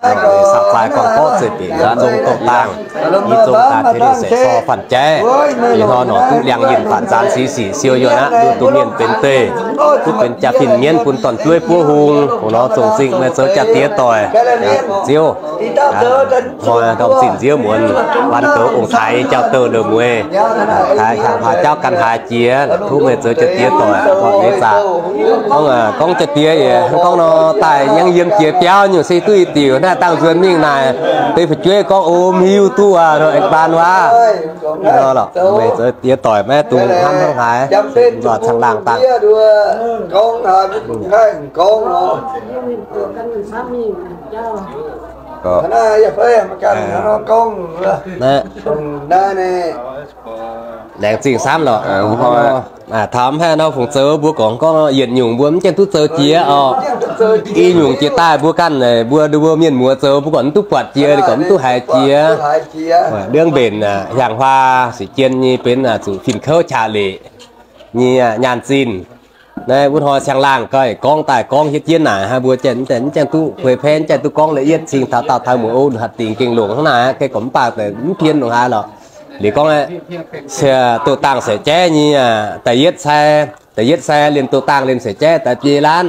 Saqc zaai gorngv gorqv zeiv-bieqc nzong doqc dangh, i zong daaih tengx ninh seix sor fanh jaiv. Ih hnoi nor duqv liangx yinh faatv nzaanx sic sic siou yuonh aqv, nduov duqv mienh benx deic, duqv benx jaa-fin mienv bun dorn-jueiv buov hung. Ov nor zongh zingh meih zoux jaa-diex doic, ziouv hnoi ndorm zinh nziouv muonz, waan goux ong-taaix nyei jauv-douz loz-mueiz, hnyangx-haaix jaauv gan haaix jiex, tov meih zoux jaa-diex doic, gorngv nyei zaqc. Gorngv, gorngv jaa-diex yaac gorngv nor daaih nyangv yiem jiex biauv nyungc se duqv i diuc naaiv dangh nzuonx mingh naaic, deix fu'jueiv gorngv, o, mv hiuv duqv aqv, aengx baan waac. Meih zoux diex doic maiv dungx hnamv hnangv haaix, nzoih caangh laangh dangh. Laengz zingh camv lorqc. Taux mv haih nor fungc zoux mbuo gorngv gorngv yietc nyungc mbuo mv gaengh duqv zoux jiex orqc. I nyungc jiex daaih mbuo ganh, mbuo, mbuo mienh muoz zoux mbuo gorngv mv duqv buatc jiex, gorngv mv duqv haiz jiex. Liangv mbenc hnyangx-huaa sic jien nyei benx zuqc fin-kouv qaqv leqc nyei nyaanh zinh. Naaiv wuov hnoi caangh laangh gaax gorngv daaih gorngv hietv jienv naaic, hnangv mbuo mv gaengh duqv kuei pengx, mv gaengh duqv gorngv la'yietv cing taux dauh taux muoz-o hatc dingc gengh longc hnangv naaic, gengh gorngv mv baac mv pien longc haaix lorqc. Liuz gorngv se doqc dangh seix jaiv nyei da'yietv sai, da'yietv sai liemh doqc dangh liemh seix jaiv daaih biei laanv.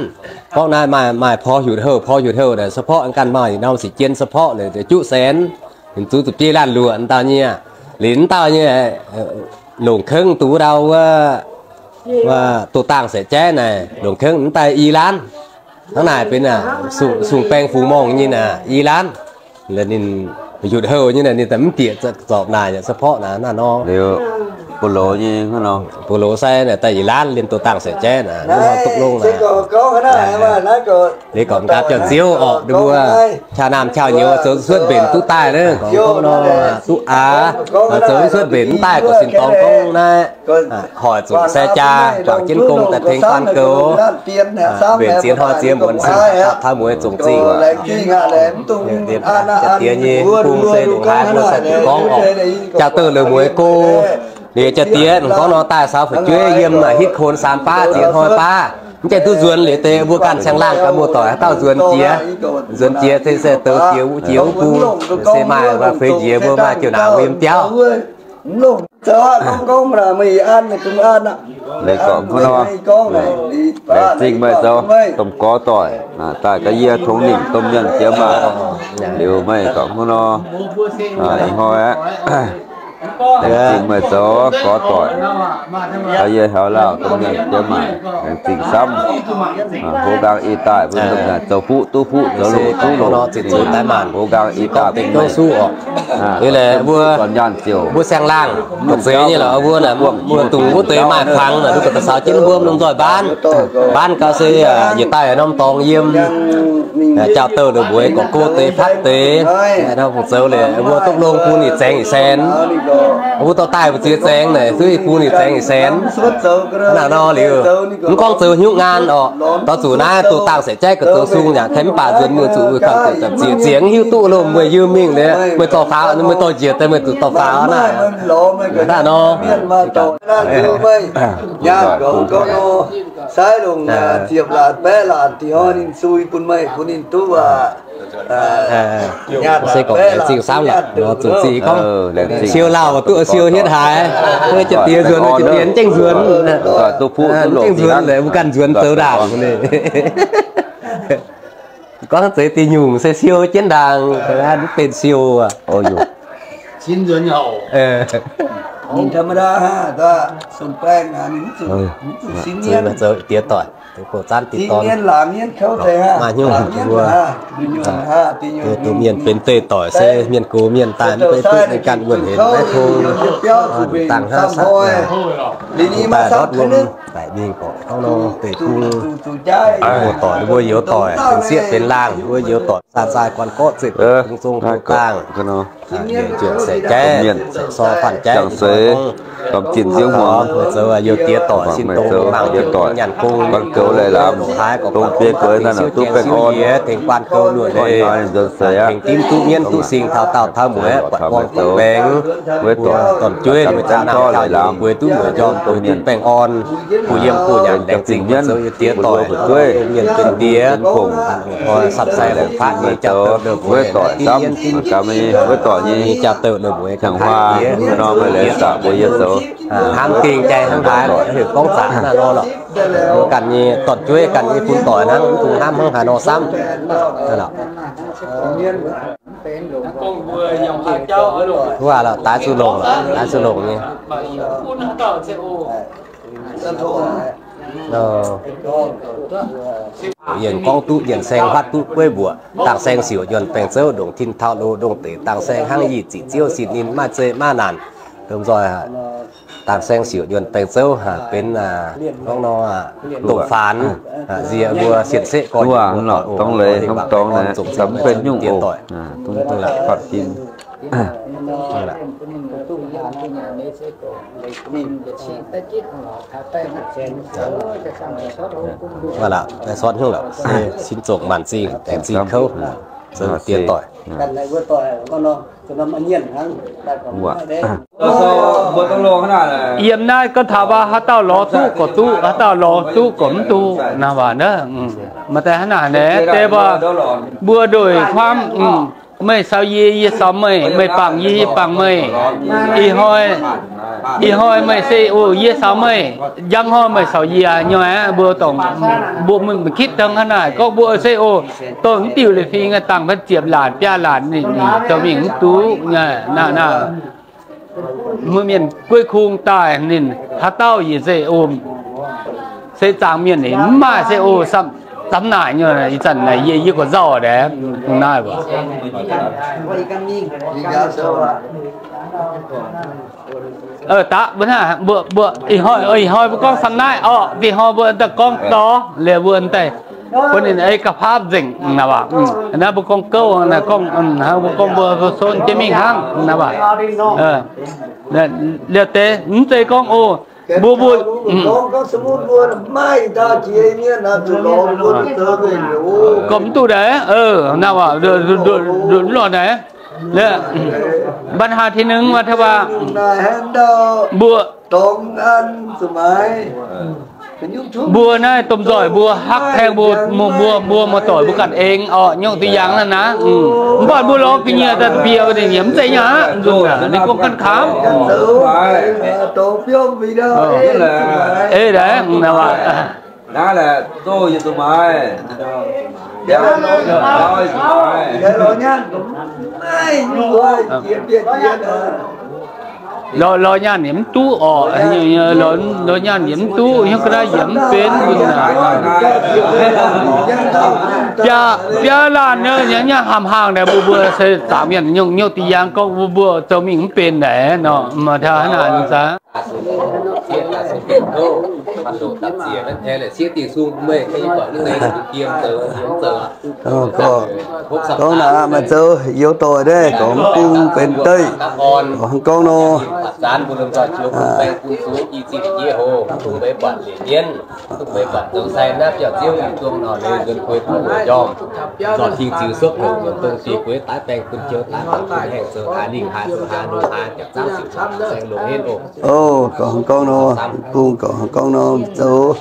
Gorngv naaiv maaih, maaih porv hiuc houh, porv hiuc houh naaic เฉพาะ ganh maaih norm sic jien เฉพาะ naaic juqv saenx, ninh zuqc zuqc biei laanh luoqc dauh nyei. Liuz dauh nyei longc kengv duqv ndau wuov doqc dangh seix jaiv naaic, longc kengv mv daaih i laanv. Hnangv naaic benx sung baeng fungx morngh nyei naaic i laanv. Ninh hiuc houh nyei naaic, ninh daaih mv bieqc zorpc naaic เฉพาะ naaic naaiv nor. Liuz buo loz nyei, buo loz sai naaic daaih i laanv liemh doqc dangh seix jaiv naaic, duqv longx naaic. Liuz gorngv nqaapv jauv-ziouv orqc, mbuo qaqv naamh qaqv nyouz zoux cuotv mbenc duqv daaih naaiv, gorngv nor duqv aav, zoux cuotv mbenc mv daaih gorqv sin dorngx gorngv naaiv hoic zuqc sai jaa, juangc jienv gong daaih tengx guan goux, mbenc ziex hnoi ziex muonz cingx dapv taux mueiz zongc zingh. Diex nyei bung se longc haaix mbuo sai zuqc gorngv orqc. Jaa-douz la'mueiz go, liuz jaa-diex gorngv nor daaih caux fu'jueiv yiem hitv kon สาม baav ziex hnoi baav, mv gaengh duqv nzuonx liuz deix mbuo ganh caengh laangh gaax muoz-doic haaix dauh nzuonx jiex. Nzuonx jiex se se douz jiex wuov jiex wuov bung, se maaih feix njiec mbuo maaih jiu naanc mbuo yiem biauv. Laengz zingh meih zoux domh gorx doic daaih gaax yie tongx ninh domh mienh jiex maah. Liuz meih gorngv hnangv nor, ih hnoi aqv. Laengz zingh meih zoux gorx doic, gaax yie heuc lauh domh mienh jiex maah. Laengz zingh camv. Hlo nqaang ih daaih mbuo domh naaic zoux fuqv duqv fuqv, zoux loz duqv loz, hlo nqaang ih daaih mbuo mv zuqc zornc nyaanh ziouc, mbuo saeng-laangh mbuo zeiz nyei lorqc, mbuo naaic mbuo dungx wuov deix maaih fangx naaic, mbuo gauh daaih caux jienv wuom lomh nzoih mbaanv. Mbaanv gauh se yietc daaih norm dorngx yiem, jaa-douz la'mueiz gorqv go deix fatv deix, nor fungc zoux liuz mbuo duqv longx bun ninh zaengx ih saenx. Mbuo dorh daaih mbu'ziex zaengx naaic, duqv bun ninh zaengx ih saenx. Hnangv naaic nor liuz, mv gorngv zoux hnyouv ngaan orqc, dorh zuqc naaiv doqc dangh seix jaiv ga'zoux sung yaac kei mv baac nzuonx mingh zuqc wuov kangx zieqc zieqc mv hiuv duqv loh, meih yiem mingh liuz meih dorh faaux, meih dorh njiec deix meih zuqc dorh faaux naaic. Hnangv naaic nor. Se gorngv laengz zingh camv lorqc, nor zuqc zingh gorngv siou lauh duqv siou hietv haaix, jaa-diex nzuonx, jaa-diex mv jengh nzuonx, mv jengh nzuonx, mbuo ganh nzuonx zoux ndaangc. Gorngv zeiz diuh nyungc se siou jienv ndaangc, mv benx siou. Zoux diex doic, deix gox zaanv diqc dorn, maaih hnyouv mbuo, duqv mienh benx deix doic se mienh gox mienh daaih mv bei duqv ninh ganh wuonh hec maiv tong, dangh hnangv saqv, daaih ndortv wuom daic mingh gorqv hnangv nor deix bung. Mbuo doic, mbuo youz doic, benx sieqv benx laangh, mbuo youz doic, saa zaai guan gorqv zipv bung zong doqc dangh, njuonc seix jaiv, seix sor fanh jaiv, gorngv zoux youz diex doic sin dongh mangc nyaanh gong, Haiz gorngv dongh biei gueix naaiv duqv baengh orn, tengx guanh gouv luoqc leiz, tengx dimv duqv mienv duqv sing taux daauh taux mueiz, buatc buang duqv baengx, dorn-jueiv mienh za'naaic taux gueix duqv mueiz njormh, gueix duqv baengh orn, kuh yiem kuh nyanc laengz zingh mienv, zoux yie diex doic, mienh benx diex, samv sai longc fatv nyei jaa-deix lomh mueiz, dimv mienv dimv jaa-deix lomh mueiz, hnamv dingh jai hnangv haaix, heuc gorngv zaqc naaiv nor lorqc. Ganh nyei dorn-jueiv, ganh nyei fun doic hnangv, mv dungx hnamv hnangv haaix nor samv. Wuov lorqc, daaih zuqc longc, daaih zuqc longc nyei. Yienc gorngv duqv, yienc saeng fatv duqv gueiv mbuoqc, dangh saeng siouc nyuonh baengh zouv, ndongc tin taux loz ndongc deic, dangh saeng hnangv yie ziqc ziouv, sin ninh maaih zeiz maaih naanc, domh nzoih dangh saeng siouc nyuonh baengh zouv, benx gorngv nor, domh faanx, nziex mbuo sienh seqv gorx, dongh leiz hnamv dorngx naaic, mv benx nyungc oc. Sin zongc maanc zingh, aengx zingh kouv, zoux diex doic. Yiem naaiv gorngv taux baac haaix dauh lorz duqv gorqv duqv, haaix dauh lorz duqv gorqv mv duqv, naaiv waac naaiv. Maaih deix hnangv naaic naaic, deix baac mbuo ndoih kuaamv, meih caux yie, yie caux meih, meih bangc yie, yie bangc meih. Ih hnoi, ih hnoi meih se oc, yie caux meih, njang hnoi meih caux yie, nyoih aqv. Mbuo dongh mbuo mv kitv dangh hnangv naaic gorngv mbuo se oc, dongh mv diuh leiz fingx dangh maiv ziepc laatc biaa laatc ninh zoux mingh mv duqv naaic naaic. Mbuo mienh guei kungx daaih ninh haaix dauh yie se oc, se zaangc mienh ninh mv maaih se oc, samv naaic nyei ih zanc naaic yie, yie gorqv nzauh deix naaiv. Daqv mbuo hnangv mbuo, mbuo ih hnoi, ih hnoi mbuo gorngv camv naaiv orqc, dih hnoi mbuo daaih gorngv dorh liuz mbuo daaih bun ninh ei ga'faam nzengc naaic waac. Naaiv mbuo gorngv gouv naaic, gorngv hnangv mbuo gorngv mbuo son jienv mingh hnangv naaic waac. Liuz deix mv zeiz gorngv oc, mbuo mbuo gorngv mv duqv deix, naaic waac, nduqc mv lorh deix. Mv baac haaix tin nengx maaih taux baac mbuo, mbuo naaiv domh nzoih mbuo hakv tengx mbuo, mbuo, mbuo, mbuo muoz-doic mbuo ganh aengx orqc, nyungc dih yangh naaiv naaic. Mv baac mbuo lorz ga'nyiec daaih bieqc ninh yaac mv zeiz nyei aqv. Ninh gorngv ganh kamv. Ei deix, naaiv lorz, lorz nyaanh yaac mv duqv orqc, lorz nyaanh yaac mv duqv, hiuv ga'naaiv yaac mv benx. Biaa, biaa laanh nyei, nyei hnamv hnaangx naaic, mbuo, mbuo se zaangc mienh nyungc, nyungc dih yangh gorngv mbuo, mbuo zoux mingh mv benx naaic nor, maaih taux hnangv naaic. Gorngv naaic maaih zoux youz doic naaiv, gorngv bung benx deic, gorngv, gorngv nor, o, gorngv, gorngv nor, bung gorngv, gorngv nor zoux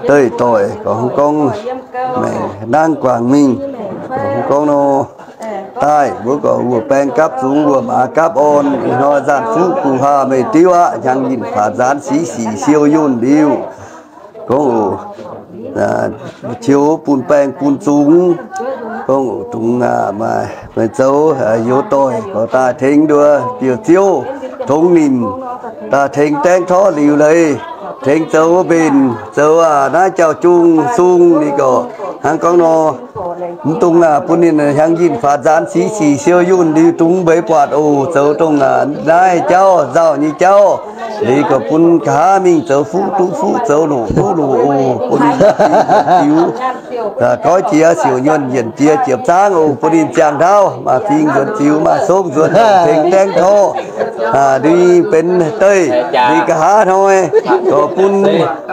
deic doic, gorngv, gorngv maengc nangv guangc mingh, gorngv, gorngv nor, daaih mbuo gorngv wuov baeng gapv zungx, wuov maaz gapv orn, ih hnoi nzangc fuqv guh haah meih diuv aqv, hnyangx yinh faanx nzaanx siqv sic siou yunh liuz, gorngv oc, qiu bun baeng bun zungx, gorngv oc, dungx maaih, maaih zoux youz doic gorngv daaih tengx nduov biouv-ziouv, tongx ninh daaih tengx daengv torv liuc leiz, tengx zoux mbenc, zoux naaiv jauv-jung sung ninh gorngv Hnangv gorngv nor, mv dungx aac, bun ninh hnyangx yinh faaux nzaanx siqv sic siou yunh liuz dungx mbeix buatc oc. Zoux dongh aac naaiv jauv nzauh nyei jauv, liuz gorqv bun nqa'haav mingh zoux fuqv duqv fuqv, zoux loqc duqv loqc oc. Bun ninh ziux, goiv jiex siouc nyuonh, yienc jiex jiepv zaangv oc. Bun ninh ziangh ndau maaih fing nzuonx ziux, maaih sokv nzuonx tengx daengv torv, ninh benx deic, ninh nqa'haav hnoi gorqv bun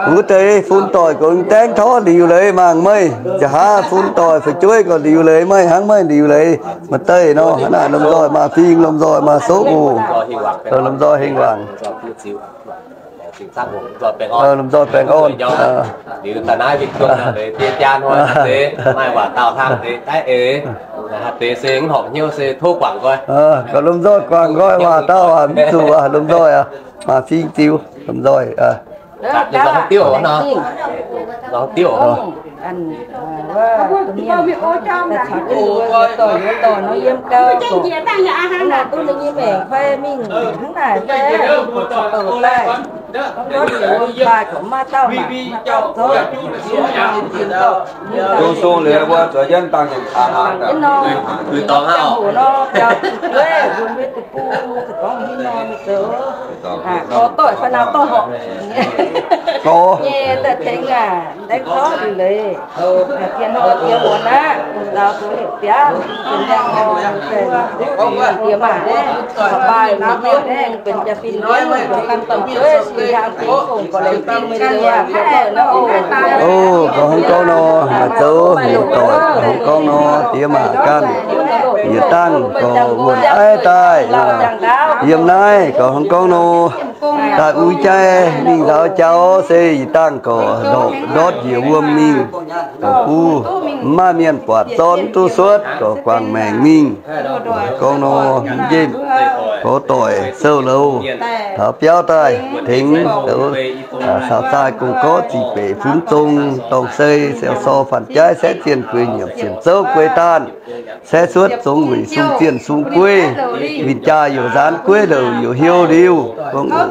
wuov deix fun doic gorqv daengv torv liuz leiz mangc meih, nqa'haav fun doic fu'jueiv gorqv liuz leiz meih, hnangv meih liuz leiz maaih deic nor, hnangv naaic lomh nzoih maaih fing, lomh nzoih maaih sokv oc. Lomh nzoih hengx wangc. Lomh nzoih baengh orn. Gorqv lomh nzoih guangc nqoi waac dauh mv zuqc, lomh nzoih maaih fing ziux, lomh nzoih. Gorx, gorx, o, gorx hnangv gorngv nor, maaih zoux muoz-doic, gorx hnangv gorngv nor, diex maac ganh, yietc dangh gorx wuonh aiv daaih yiem naaiv, gorx hnangv gorngv nor, daaih uix jai mingh nzaaux jaux se yietc dangh gorx ndortv njiec wuom mingh, gorx buv mv maaih mienh buatc zorqv duqv suotv, gorx guangc maengc mingh. Gorngv nor, mv nqemh gorx doic sou louz taux biauv daaih tengx zoux caux zaih gong-gorqv ziqc beic fungx zong dorngh sei, siou sor fanh jaiv saeqv zienh gueix nyiemc sienx zouv gueix daanh, saeqv suotv zongx wuic sung zienh sung gueiv, winh jaa youc nzaanx gueiv louc youc hiuv liuz, gorngv oc,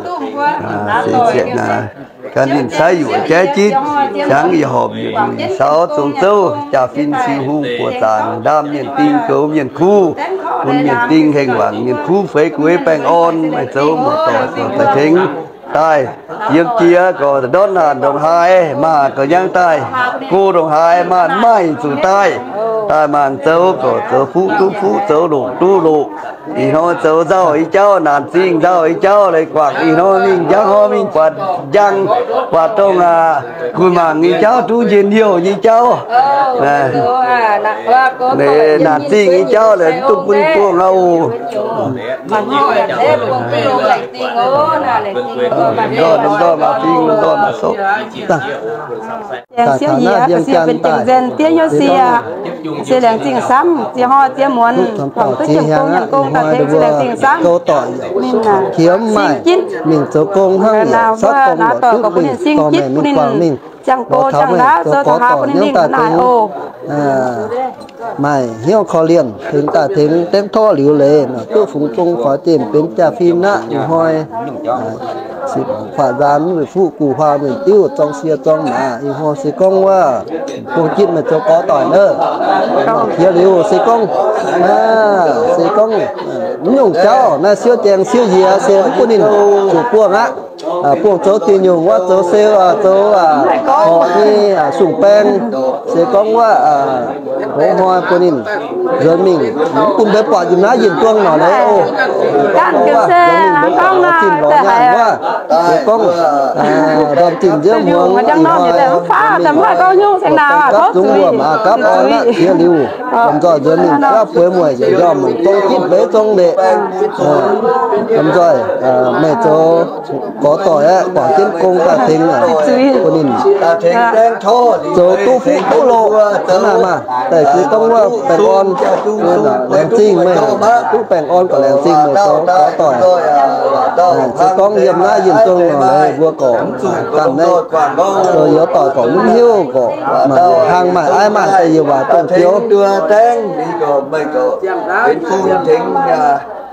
se zietc naaic gan ninh sai yuoqc jaiv jitv, jangv yietc horpc yietc luic saux zong zouv, jaa-fin siu hungh buoqc zaangc, ndaam mienh ding goux mienh kuv, bun mienh ding hengh wangc, mienh kuv feix gueix baengh orn, maaih zoux muoz-doic daaih tengx daaih yiem jiex gorx ndortv naanc ndongc haaix, maaih gorx nyangv daaih go ndongc haaix, maaih maaih zuqc daaih, daaih mangc zoux gorx zoux fuqv duqv fuqv, zoux loqc duqv loqc. Ih hnoi zoux nzauh nyei jauv, naanc zingh nzauh nyei jauv, leiz guangc ih hnoi mingh njang hnoi mingh buatc njang, buatc dongh aac, gu'nguaaic mangc nyei jauv, duqv njien-youh nyei jauv. Naanc zingh nyei jauv, leiz mv duqv bun buangh aqv oc. Laengz zingh samv, ziex hnoi ziex muonz, duqv jienv gong nyanc gong daaih tengx se laengz zingh samv. Ninh sing jitv, mbuo naaiv doic gorx bun ninh sing jitv, bun ninh ziangh go ziangh ndaauv, zoux taux haaix bun ninh mingh naaic oc. Maaih hnyouv korv-lienh tengx daaih tengx daengv torv liuz leiz, duqv fungx zong faaux jienh benx jaa-fin aqv. Ih hnoi faaux nzaanx weic fuqv guh huaang mengh diuv zorng sie zorng maac. Ih hnoi se gorngv wuov buangh jitv meih zoux gorx doic nor, qiex liuz se gorngv, se gorngv mv nyungc jauv naaiv siouv jaeng siouv njiec se mv bun ninh zuqc buangh aqv. Buangh zoux diuh nyungc wuov, zoux sou, zoux horqc nyei sung-baeng, se gorngv wuov hoz hnoi bun ninh nzuonx mingh, mv bun mbuo buatc yiem naaiv yinh duang nor leiz oc. Gorngv nor, zinh lorz nyaanh wuov, se gorngv ndorm zinh nziouv muangx ih hnoi gapv zungv wuom aqv, gapv orn aqv, qiex liuz lomh nzoih nzuonx mingh gapv bueix mueic yietc njormh mangc dongh jitv mbeix zong mbeqc. Lomh nzoih meih zoux gorx doic aeqv, guangc jienv gong daaih tengx bun ninh zoux duqv fuqv duqv loqc. Hnangv naaic maah, daaih se gorngv wuov baengh orn, laengz zingh meih, duqv baengh orn gorqv laengz zingh meih zoux gorx doic. Se gorngv yiem naaiv yinh duang nor leiz mbuo gorqv ganh naaiv zoux youz doic gorqv mv hiuv gorqv, maaih hlang maaih aiv maaih deix yie waac dongh ziouv.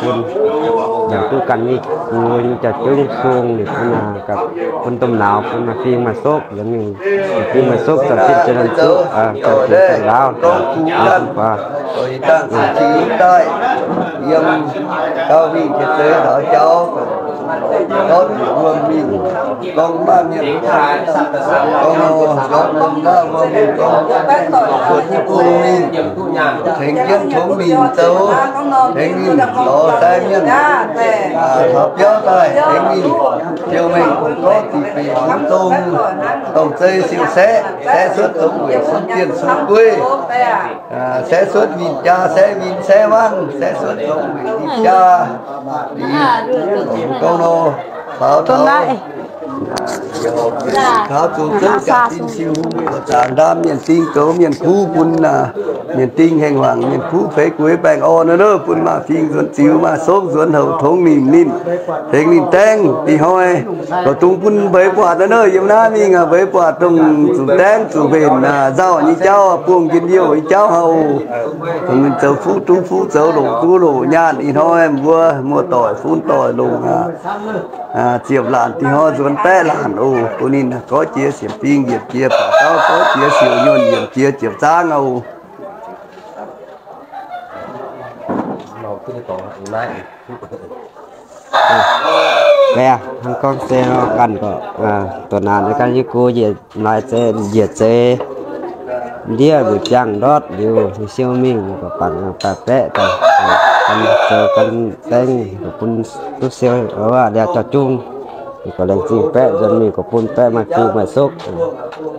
bun, yaac duqv ganh nyei, mbuo nyei jaax-jouv nyei sung ninh bun, gapv bun domh nauz bun maaih fing maaih sopv, yaac mingh fing maaih sopv, zanc zinh jiex nanv zuqv, zanc zinh zanc ndaauv, daaih yiem gauh mingh jiex zeix taux jauv, gorngv wuom mingh, gorngv maaih mienh, gorngv nor, gorngv wuom mingh, gorngv buatc jienv bung mingh, tengx jienv tongx mingh zoux, tengx mingh lorz sai mienh taux biauv daaih, tengx mingh ziouc mengh gorngv ziqc bieqc funx dongh, dongh zei siou-saeqv, saeqv suotv dongh weic sun zienh sun gueiv, saeqv suotv winh jaa, saeqv winh saeqv wangv, saeqv suotv dongh weic ninh jaa. Gorngv nor, faaux taux taux zuqc zouv jaa-fin siou hungh, zaangc ndaam mienh ding, zoux mienh kuv bun, mienh ding hengh wangc, mienh kuv feix gueix baengh orn nor, bun maaih fing nzuonx ziux, maaih sopv nzuonx houc, tongx nimc ninh, tengx ninh daengv. Ih hnoi gorqv dungx bun mbeix buatc nor, yiem naaiv mingh mbeix buatc dongh zuqc daengv zuqc mbenc nzauh nyei jauv, buangh njien-youh nyei jauv hauh, dongh ninh zoux fuqv duqv fuqv, zoux loc duqv loc nyaanh. Ih hnoi mbuo muoz-doic fun doic longc ziepc laatc dih hnoi nzuonx Baeqv laanh oc. Bun ninh gorqv jiex sienx fim, yietc jiex baac dauh, gorqv jiex siouc nyuonh, yietc jiex ziepc zaangv oc. Hnangv gorngv se ganh gorqv, doqc naanc ganh yie gu yietc laaix zeiz, yietc zeiz ndiev mbu'jangh ndortv liuz, siou mingh gorqv bangc baeqv daaih, gan zoux gan baeng gorqv bun duqv siou liauz jauv-jung. Ninh gorqv laengz zingh baeqv nzuonx mingh gorqv bun baeqv maaih fuqv maaih sokv,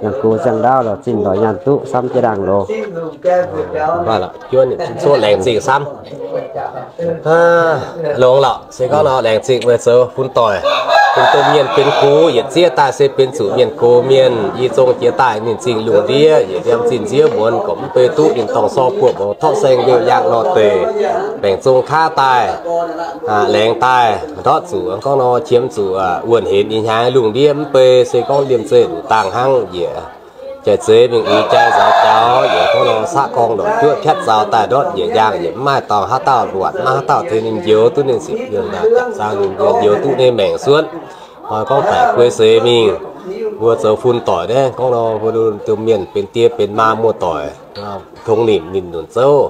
yangh gu ziangh ndaauv lorz zinh lorz nyaanh duqv samv jienv ndaangc loz. Laengz zingh samv. Longx lorqc, se gorngv nor laengz zingh meih zoux fun doic, bun domh mienh benx gux, yietc zieqv daaih se benx zuqc mienh gox mienh. I zong jiex daaih ninh zingh lungh ndiev, yietc liemh zinh nziouv muonz gorqv mv bei duqv ninh dorngh sorng buoqv mouz torqv saeng mbiouh yangh nor deic, baengc zong kaav daaih, laengz daaih ndortv zuqc gorngv nor qiemx zuqc wuonh henc ih hnyangx lungh ndiev mv bei, se gorngv liemh zeih nduqc dangh hnangv njiec jai zeiz mingh uix jai nzaaux jaux, yietc gorngv nor saqv gorngv ndortv juoqv piatv zaux daaih ndortv njiec njang, yietc mv maaih dorngx haaix dauh luatc, mv maaih haaix dauh tengx ninh njoux duqv ninh siepv yienh daaih, zaang ninh njoux duqv ninh maengc suonv. Hnoi gorngv daic guei seix mingh, mbuo zoux fun doic naaiv gorngv nor mbuo domh mienh benx die benx maa muoz-doic, tongx nimc ninh nunc zouv,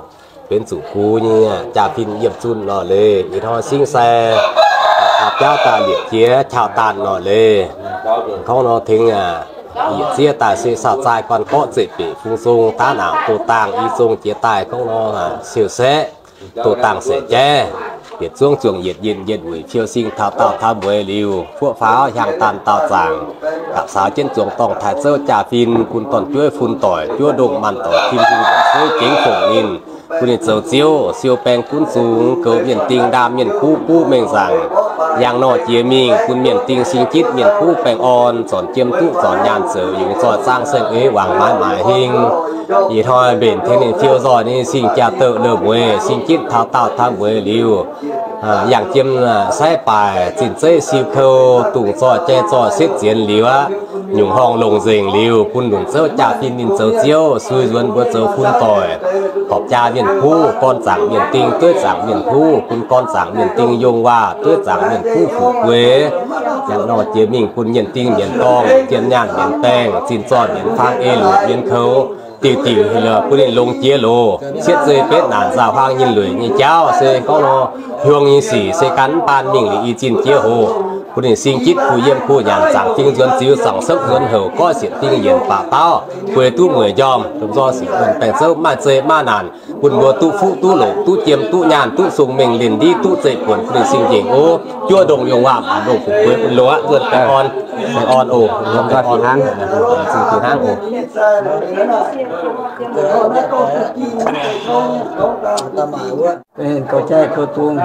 benx zuqc gux nyei jaa-fin yiem zunh lorh leiz. Ih hnoi singv sai aqc biauv daaih liepc jiex qauv daanh lorh leiz. Gorngv nor tengx yietc zieqv daaih se sauh zaai guanh gorqv zeqc beqc fung zong daav naanc doh dangh i zong jiex daaih gorngv nor siou saeqv doh dangh saeqv jaiv, yietc zungv zuangx yietc yinh yietc wuic fiou sing taux daauh taux mueiz liuz, fuoqv faaux hiaang daanh daauh zaangc, gapv saaux jienv zuangx dorngh taaih zouv jaa-fin bun dorn-jueiv fun doic juov ndongh maanc doic tim hungh nzuonx seiv jengx fongc ninh, bun ninh zoux ziouv siou baeng gunv zungx goux mienh ding ndaam mienh kuv buv mengh nzaangc. Yangh nor jiex mingh bun mienh ding sing jitv mienh kuv baengh orn, zornc jiem duqv zornc nyaanh zoux yungz zoih zaang saeng-eix wangc maaiz maaic hingh. Ih hnoi mbenc tengx ninh fiou nzoih ninh sing jaa-douh loz-mueiz sing jitv taux daauh taux mueiz liuz, yangh jiem saaiv baaic zinh zeiv siou kou dungz zoih jai zoih setv zienx liuz aqv, nyungc horngh longc nzengc liuz bun lunc zouv jaa-fin ninh zoux ziouv sui nzuonx mbuo zoux fun doic, horpc jaa mienh kuv, gorn zaangc mienh ding, dueiv zaangc mienh kuv, bun gorn zaangc mienh ding yong waac, dueiv zaangc mienh kuv fuqv gueix. Yangh nor jiex mingh bun mienh ding mienh dorngh, jiem nyaanh mienh baengh, zinh zoih mienh faang, eix luoqc mienh koux, diuc diuc bun ninh longx jiex loz, cietv zei betv naanc nzauh huaang nyinh lueic nyei jauv se gorngv nor hiuang nyei sic se gan mv baan mingh liuz i zinh jiex hoc, bun ninh sing jitv kuh yiem kuh nyanc, zaangc fing nzuonx ziux, zaangc sokv nzuonx houc, goiv sietc ding yienc baac dauh, gueix duqv mueic njormh, domh nzoih sic wuonh baengh zouv maaih zei maaih naanc, bun mbuo duqv fuqv duqv loqc, duqv jiem duqv nyaanh, duqv sung mengh linh ndiv, duqv zeiv buonc, bun ninh sing njiec ov, juov ndongh yongh waac, ndongh fuqv gueix bun loz aqv, nzuonx baengh orn, baengh orn oc, baengh orn hnangv, zingh fih hnangv oc. Gouv jaiv gouv zung,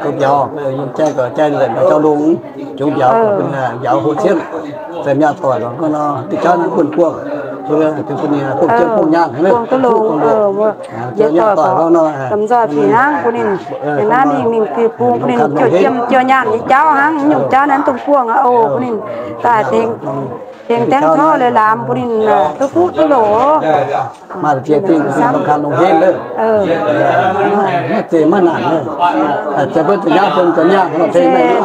gouv mbiauz, yiem jaiv gouv jaiv nzengc, gouv jauv lungh, jungx mbiauz, mbiauz hoqc cietv, za'miangh doic lorqc, gorngv nor, diuh jauv naaiv buonv buangh, bun ninh buangh jiem buangh nyaanh, buangh duqv longx, jauv miangh doic gorngv nor, domh nzoih fih hnangv bun ninh, naaiv mingh mingh fih bung bun ninh jouh jiem jouh nyaanh nyei jauv hnangv, nyungc jauv naaiv dongh buangh aqv oc, bun ninh daaih tengx, tengx dengv tov leiz lamz bun ninh duqv fuqv duqv loqc. Maaih ziex dingh dongh kang longx henv, maiv zeiz maiv naanc, za'gengh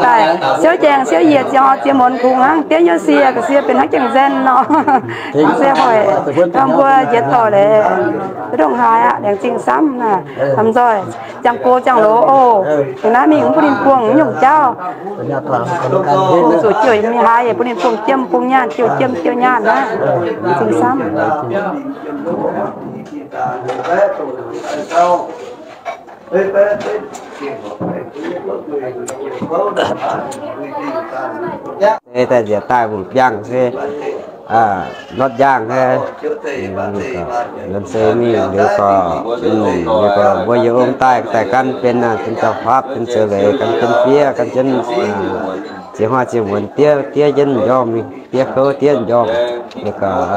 daaih siouv jaengh siouv yiec, ziex horngh ziex muonz kungx hnangv diev nyei sie, ga'sie benx hnangv jangx nzen nor. Se hoic mbuo njiec doic leiz, ndongc haaix aqv, laengz zingh samv, domh nzoih ziangh gox ziangh loz oc. Dongh naaiv mingh mv bun ninh buangh nyungc jauv. Zuqc jouh mingh haaix, bun ninh buangh jiem buangh nyaanh, jouh jiem jouh nyaanh aqv. Laengz zingh samv. Se daaih njiec daaih mbu'biangh se ndortv njang, nzuonx seix mingh liuz gorqv, liuz gorqv mbuo yietc ong daaih, daaih gan benx, benx dauh huaapv, benx zoux leiz, gan jienv fiev, gan jienv ziex hnoi ziex muonz diev, diev jienv m'njormh, diev kouv diev m'njormh, liuz gorqv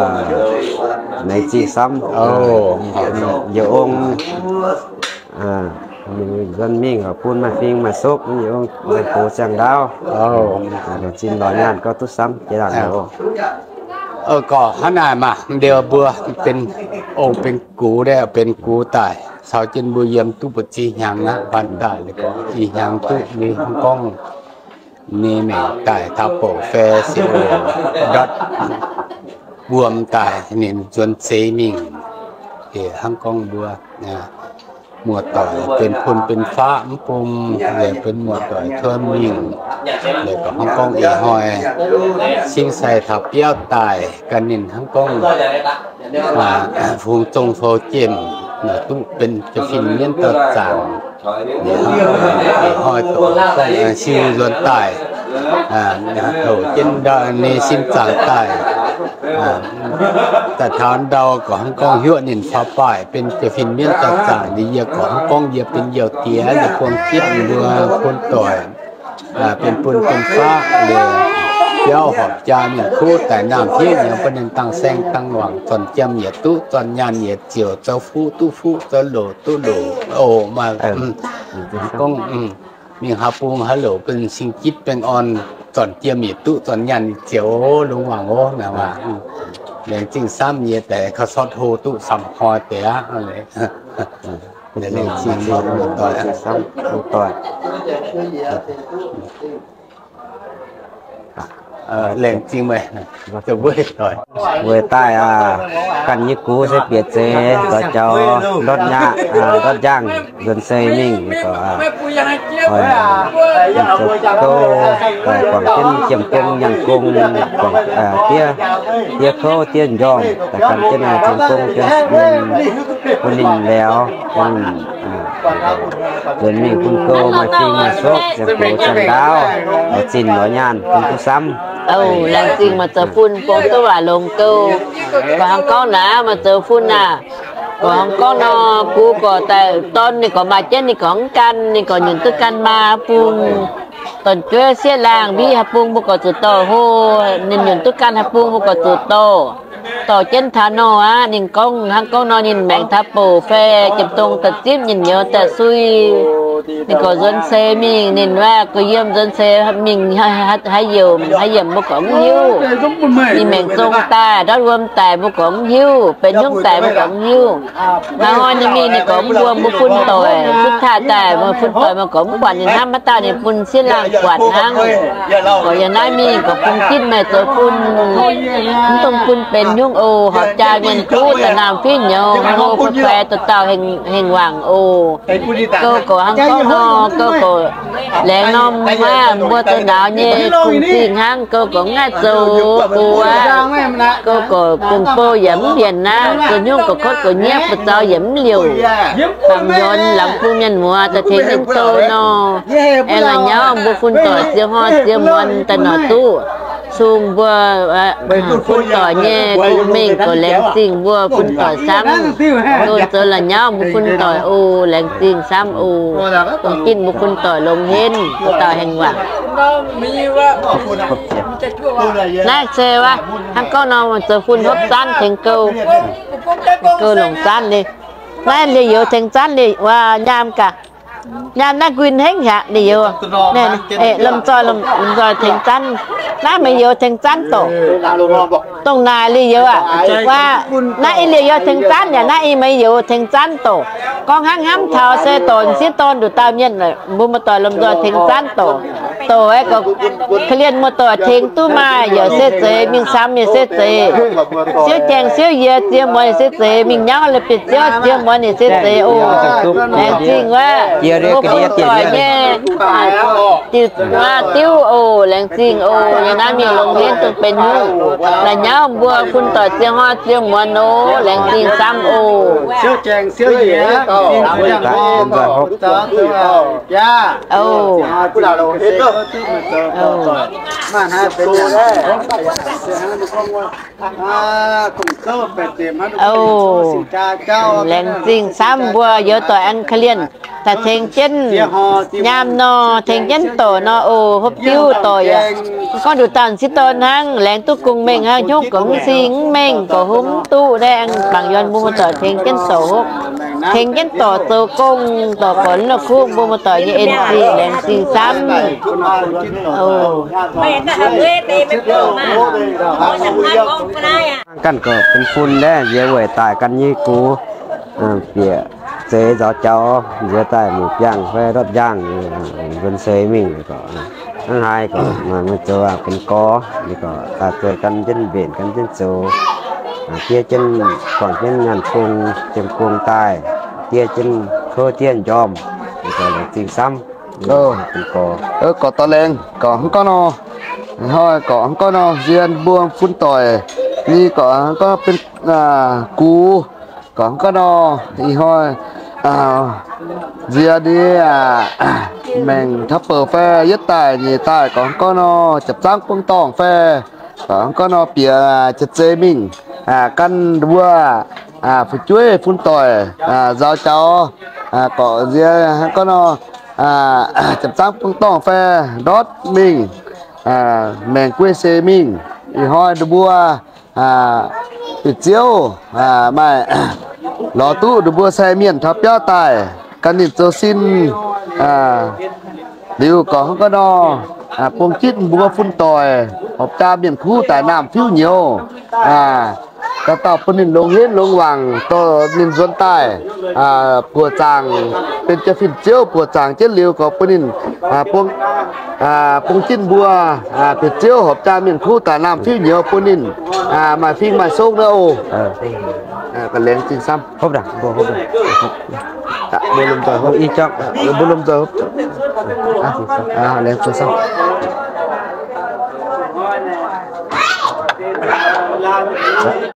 laengz zingh samv. Yietc ong nzuonx mingh bun maaih fing maaih sokv, yietc ong nzuonx gox ziangh ndaauv, zinh lorz nyaanh gorngv duqv samv jiex laangc oc. Gorqv hnangv naaic maah, liuz mbuo benx ong benx gux, benx gux daaih caux jienv mbuo yiem duqv mbu'ziex hnyangx aqv, baan daaih ih hnyangx duqv nyei gorngv Ninh mengh daaih taux bouc fai siec oc, ndortv wuom daaih ninh nzuonx seix mingh. Hnangv gorngv mbuo muoz-doic benx fun benx faqv mv bung, yaac benx muoz-doic cuotv mingh, yaac hnangv gorngv ih hnoi cingv sai taux biauv daaih gan ninh hnangv gorngv fungx zong fou jiem, duqv benx jaa-fin mienv dauh zaangc. Ih hnoi doqc siu nzuonx daaih, houc jienv ndau nyei sin zaangc daaih. Daaih taux ndau gorqv hnangv gorngv hiuv ninh faaux baaih benx jaa-fin mienv dauh zaangc, liuz yie gorqv hnangv gorngv yie benx youh diex, yie buangh jienv mbuo bun doic, benx bun bun faqv liuz, biauv horpc jaa mingh kuv daaih naamh fiev nyanc bun ninh dangh saeng dangh wangc, zornc jiem yietc duqv, zornc nyaanh yietc ziouc, zoux fuqv duqv fuqv, zoux loc duqv loc oc. Maaih gorngv mingh haaix bung haaix loc benx cing-jitv baengh orn, zornc jiem yietc duqv, zornc nyaanh yietc ziouc oc, longx wangc oc. Naaiv waac laengz zingh samv yie daaih kaux sortv hlo duqv samv hnoi deix aqv. Laengz zingh weic daaih ganh nyei gux se bieqc zeix zoux jaux ndortv nyaanh, ndortv njaangh nzuonx sei mingh, zoux gouv, guangc jienv jiem gong nyaanh gong, guangc diev, diev kouv diev njormh, daaih gan jienv tengx gong bun ninh lauz, nzuonx mingh bun gouv maaih zingh maaih suqv, ziangh hoc ziangh ndaauv, lorz zinh lorz nyaanh bun duqv samv. Laengz zingh maaih zoux fun bun duqv waac longx gouv. Gorqv hnangv gorngv naaiv maaih zoux fun aah, gorqv hnangv gorngv nor, gux gorqv daaih dorn ninh gorqv maaih jienv ninh gorqv mv gan, ninh gorqv nyunc duqv ganh maa bung. Dorn-jueiv sieqv laangh mbiv haaix bung mbuo gorqv zuqc dorh hlo, ninh nyunc duqv ganh haaix bung mbuo gorqv zuqc dorh. Dorh jienv taux nor aqv, ninh gorngv hnangv gorngv nor ninh maengc taux bouc fai jiem dong da'zipv ninh nyouz daaih sui. Ninh gorqv nzuonx seix mingh, ninh waac gorqv yiem nzuonx seix mingh haaix yiemc, haaix yiemc mbuo gorqv mv hiuv. Ninh maengc zong daaih, ndortv wuom daaih mbuo gorqv mv hiuv, benx hnyouv daaih mbuo gorqv mv hiuv. Hnangv hnoi ninh mingh ninh gorqv mv wuom mbuo fun doic, duqv taaih daaih mbuo fun doic mbuo gorqv mv buatc ninh hnangv, maiv dauh ninh bun sieqv laangh buatc hnangv. Gorqv yiem naaiv mingh gorqv bun gitv meih zoux fun, mv dungx bun benx hnyouv oc. Horpc jaa mienh kuv daaih naamh fiev nyouz, hlo kuv kuaix dauh dauh hengx wangc oc. Gouv gorqv hnangv gorngv nor, gouv gorqv laengz norm mbuo zoux nauz nyei kungx-zingh hnangv, gouv gorqv mv haih zoux gux aqv. Gouv gorqv gong-bou yaac mv mbienc aqv, zoux hnyouv gorqv kotv gorqv nyiepv, buoz-zaux yaac mv liouc. Bangc nyorx laangz bung mienh muoz daaih tengx ninh douz nor, aengx la'nyauv mbuo fun doic ziex hnoi ziex muonz daaih nor duqv sung mbuo fun doic nyei bung mengh gorqv laengz zingh mbuo fun doic samv. Gouv zoux la'nyauv mbuo fun doic oc, laengz zingh samv oc. Dongh ginv mbuo fun doic longx henv, dauh dauh hengx waac. Naaiv se wuov, hnangv gorngv nor, zoux fun hopv zanv tengx gouv, gouv longc zanv nyei. Naaiv liuz youz tengx zanv liuz wuov nyaam gaax. Nyaam naaiv nquin hnengv haic, liuz youz. Lomh nzoih, lomh nzoih tengx zanv. Naaiv meih youz tengx zanv doqc. Dongh naaic liuz youz aac, wuov, naaiv i liuz youz tengx zanv yaac naaiv i meih youz tengx zanv doqc. Gorngv hnangv hnamv taux se dorh sieqv dorn nduqc dauh mienh, mbuo muoz-doic lomh nzoih tengx zanv doqc. Doqc aeqv, korv-lienh muoz-doic tengx duqv maaih yaac se zeiz, mingh samx yaac se zeiz. Siouv jaeng siouv yie ziex muonz yaac se zeiz, mingh nyauv la'bieiv ziouv ziex muonz yaac se zeiz oc. Laengz zingh wuov, mbuo fun doic nyei diuh, diuh oc. Laengz zingh oc. Yiem naaiv mingh longx henv dongh benx nyungc. La'nyauv mbuo fun doic ziex hnoi ziex muonz oc. Laengz zingh camv oc. Laengz zingh camv mbuo youz doic aengx korv-lienh daaih tengx jienv nyaam nor, tengx jienv doqc nor oc. Hopv diuv doic yaac gorngv nduqc dauh sieqv dorn hnangv, laengz duqv gong-mengh hnangv, hnyouv gorqv mv sing, mv mengh gorqv hopv mv duqv naaiv, aengx bangc yuonx mbuo muoz-doic tengx jienv doqc hopv, tengx jienv doqc zoux gong, doqc gorqv la'kuqv mbuo muoz-doic nyei en-zingh. Laengz zingh camv oc. Ganh gorqv benx fun naaiv nziex weic daaih ganh nyei gux, bieqc zeix nzaaux jaux nziex daaih muic biangh fai ndortv njaangh, nzuonx seix mingh gorqv. Hnangv haaix gorqv, maiv zoux benx gorx, ninh gorqv daaih zueih gan jienv mbenc gan jienv zoux, diev jienv, guangc jienv nyaanh gong, jiem gong daaih, diev jienv kouv diev njormh, ninh gorqv laengz zingh camv. Gorqv dorh laengz, gorqv hnangv gorngv nor, hnoi gorqv hnangv gorngv nor, nziex mbuo fun doic nyei gorqv hnangv gorngv benx gux, gorqv hnangv gorngv nor, ih hnoi nziex nyei maengc taux bouc fai yietv daaih nyeic daaih, gorqv hnangv gorngv nor, japv zaangv buangv dorngh fai, gorqv hnangv gorngv nor, bieqc jiex zeix mingh gan mbuo fu'jueiv fun doic nzaaux jaux, gorqv nziex hnangv gorngv nor, japv zaangv buangv dorngh fai ndortv mingh, maengc guei seix mingh. Ih hnoi ninh mbuo bieqc ziouv maaih lorz duqv ninh mbuo sai mienh taux biauv daaih gan ninh zoux sin liuz, gorqv hnangv gorngv nor, bung jitv mbuo fun doic horpc jaa mienh kuv daaih naamh fiuv nyouz, dauh dauh bun ninh longx henv longx wangc, dorh ninh nzuonx daaih buoqc zaangc, benx jaa fin-ziouv buoqc zaangc jienv liuz, gorqv bun ninh bung jitv mbuo bieqc ziouv horpc jaa mienh kuv daaih naamh fiuv nyouz bun ninh maaih fing maaih song naaiv oc. Laengz zingh camv. Mbuo lomh nzoih hopv. Mbuo lomh nzoih hopv. Laengz zingh camv.